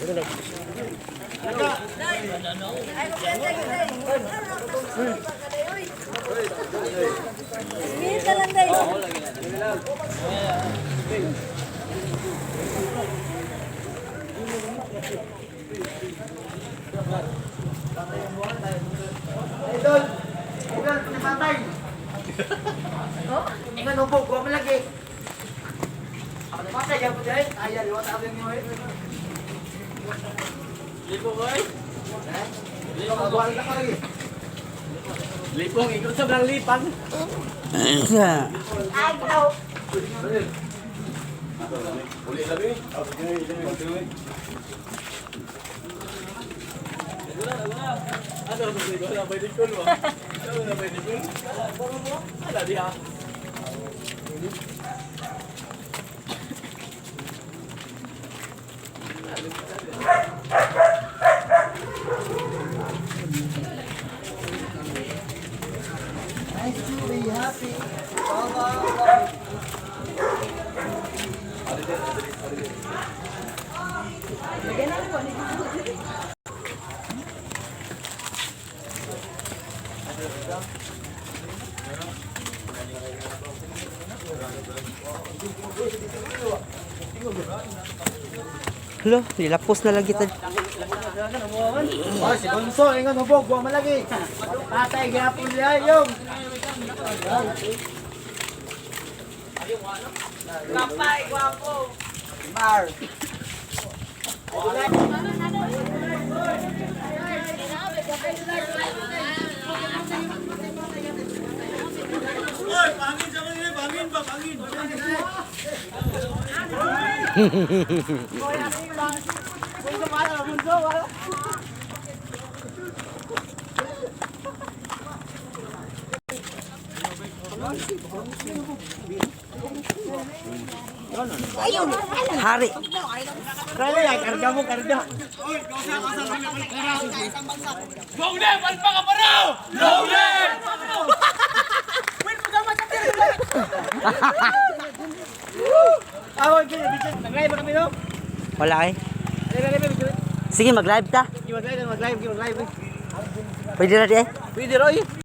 Minute ka lang, guys. Idol! Idol, pinapatay! Ingat mo po, buwa mo lagi. Ako napatay, yan po dyan. Ay, yan, liwat ako yung eh. Lipo boy. Lipo, na ka lagi. Lipong ikot sa lang lipan. Agaw. Uli labi. Ano ba ko na pwede ko ba? Ano na pwede ko? Ala diha. Nice to be happy. Baba. Hello, nilapos na lagi ta. Oh, si Bonso, ingat mo po, buwa mo lagi. Patay, gapon niya, yung. Kapay, gwapo. Mar. Hari. Kaya yan, karga mo, karga. Long name, alpa ka pa raw! Long name! Ah, wait, wait, wait. Nag-live ba kami, no? Wala eh. Live, live, live. Sige, mag-live ta. Mag-live, mag-live, mag-live. Pwede na di eh. Pwede, Roy.